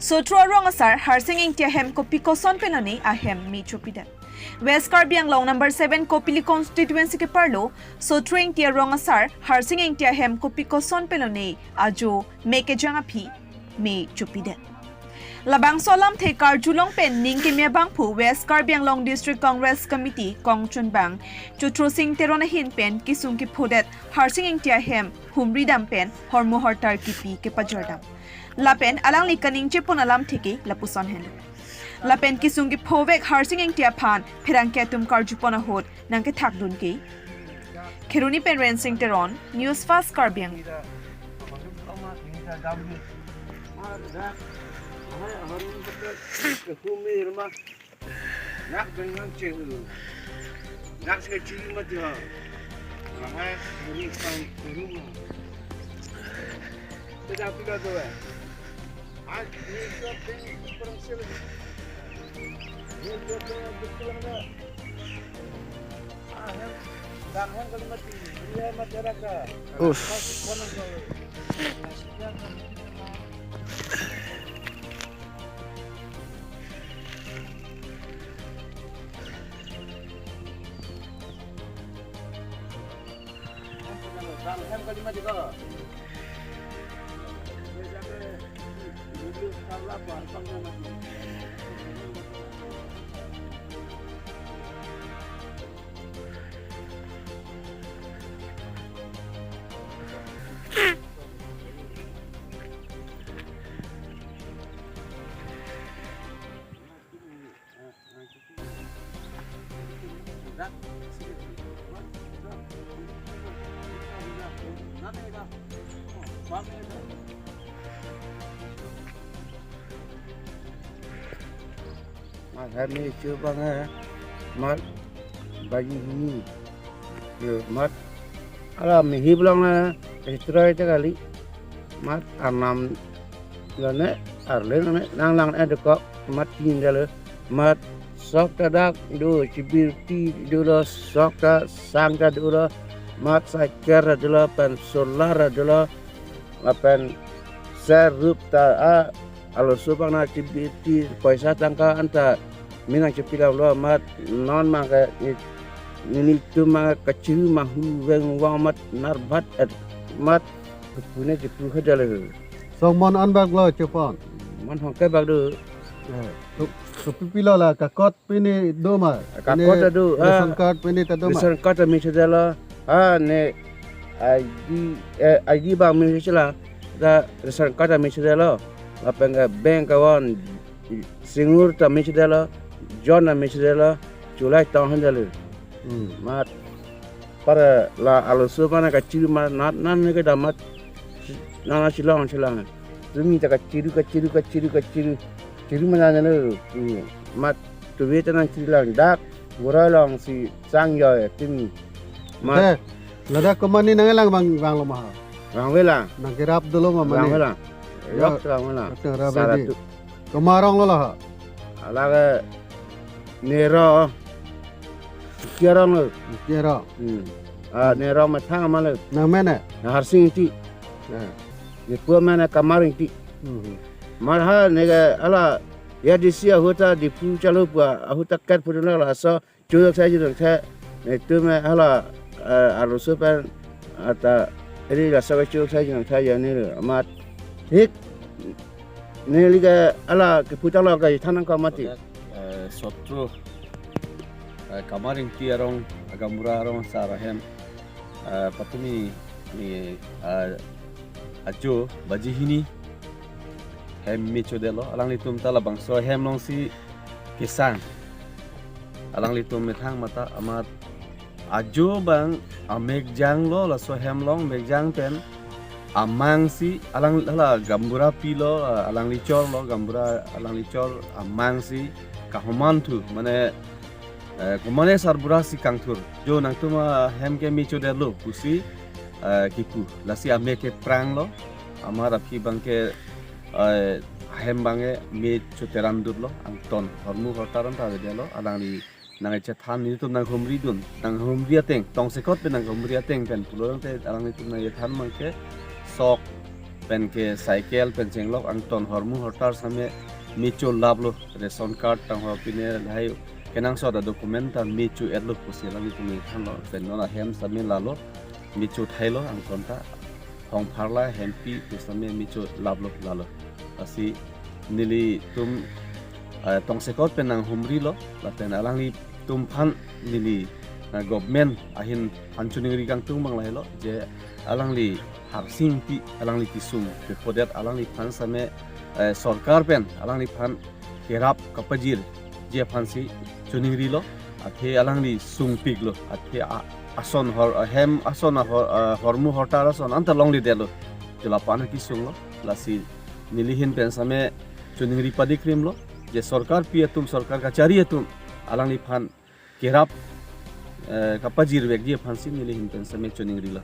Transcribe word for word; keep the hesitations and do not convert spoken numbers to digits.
Sotro arong asar Harsing Ingti ahem kopi koson pen lone ahem me chopidet. West Karbi Anglong number seven Kopili constituency keparlo Sotro Ingti arong asar Harsing Ingti ahem kopi koson pen lone ajo me kejang aphi me chopidet. Labangso alamthe karjulong pen ning keme abangphu West Karbi Anglong District Congress Committee kongchunbang Chotro Sing Teron ahin pen kesung kephodet Harsing Ingti ahem humri dam pen hormu hortar kipi kepajordam. Lapen alangli kaningje pon alamthe ke lapuson henlo. Lapen kesung kephovek Harsing Ingti aphan pherangke atum karjupon ahut nangkethakdun ke. Kheroni pen Rensing Teron, News Fast Karbi Anglong. Uff. Ahem me cho abang, eh, mat baji hini. Yo, mat. Ala mehi belong na, eh, troy ta kali. Mat anam lone, arleng lone, nang lang eh dekok, mat tin dalo. Mat sok ta dak do, chibirti dolo, sok ta sang ta dolo. Mat cycle ta dolo, pen solar ta dolo. Lapen ser rup ta a aloso abang na chibirti poisa tangka anta me nangchipilaplo mat non abang ke ni, nelitum abang ke kachiru mahu veng vang mat narbhat et mat pune chipu khadale. Song mon an bak lo chepon. Mon hongke bak do. Eh, to, to pipilo la kakot pini do ma. Kakot pini ta do, ration ah, card pini ta do ma. Ration card ta me chedelo. Ah, ne I D, eh, I D abang me chela. Da ration card ta me chedelo. Lapen ke bank account, singnur ta me chedelo. John ta me chedelo. Chulai tong handalo. Hmm. Mat para la aloso abang na kachiru ma nat nan ne ke damat nana chilang chilang. Tumi ta kachiru, kachiru, kachiru, kachiru. Chiru mana nana lo. Hmm. Mat tuwe ta nangchiru lang dak. Mura long si sang yo tumi. Mat. Te, ladak komatne nanglang abang, abang lo ma. Abang vela. Nangkerap dolo ma mane. Abang vela. Ya. Yok abang vela. Doctor Rabi. Saratu. Komat arong lo la ha. Ala ke Nero. Ingti arong lo. Ingti arong. Hmm. Ah, Nero methang amat lo. Nang mene? Nang Harsing Ingti. Ya. Nepu mene Kamar Ingti. Hmm. Mat ha ne ke ala A D C ahut ta Diphu chalo pu ahut ta kat pu dun laso chojok sai jodok the, netum me hala, eh, aloso pen ata eri laso ke chojok sai jodok the ya ne lo amat. Hik neli ke ala kepu ta lo ke than nangkok mati. Eh, Sotro, eh, Kamar Ingti arong, gaonbura arong asar ahem, eh, patumi ni, eh, ajo baji hini hem me chodelo, alanglitum ta labangso hem alongsi kesang. Alanglitum methang mata amat ajo abang amekjang lo, laso hem along mekjang pen amang si alang hala gaonbura pilo, alangli chor lo, gaonbura alangli chor amang si kahoman thu, mane, eh, komane sarbura si kangthur. Jo nangtum ahem ke me chodelo pusi, eh, kipu. Lasi amek ke prang lo, amat aphi abang ke, eh, ahem abang ke me choteran dut lo, angton hormu hortar anta avedetlo, alangli nangchethan nelitum nanghumri dun, nanghumri ateng, tongsekot pen nanghumri ateng pen pulo tangte alanglitum nangchethan abang ke sok pen ke cycle pen chenglok angton hormu hortar same mecho laplo, ration card tang ho pine lahai kenangsot a document ta mecho etlo pusi alanglitum ningthanlo, pen non ahem same lalo mecho thailo angton ta hongpharla hempi pu same mecho laplo lalo. Lasi nelitum, eh, tongsekot pen nanghumrilo, lapen alanglitum aphan neli, eh, government ahin aphan choningri kangtung abang lahelo je alangli Harsing Engti alangli kesung pephodet alangliphan same, eh, sorkar pen alangliphan kerap kapajirji aphansi choningrilo, athe alangli sungpiklo, athe a-, ason hor, ahem ason ahor, ah, hormu hortar ason anta longledetlo. Chulapa na kesunglo, lasi nelihin pen same choningri padikrimlo je sorkarpi atum, sorkar kachari atum alangliphan kerap, eh, kapajirvekji aphansi nelihin pen same choningrilo.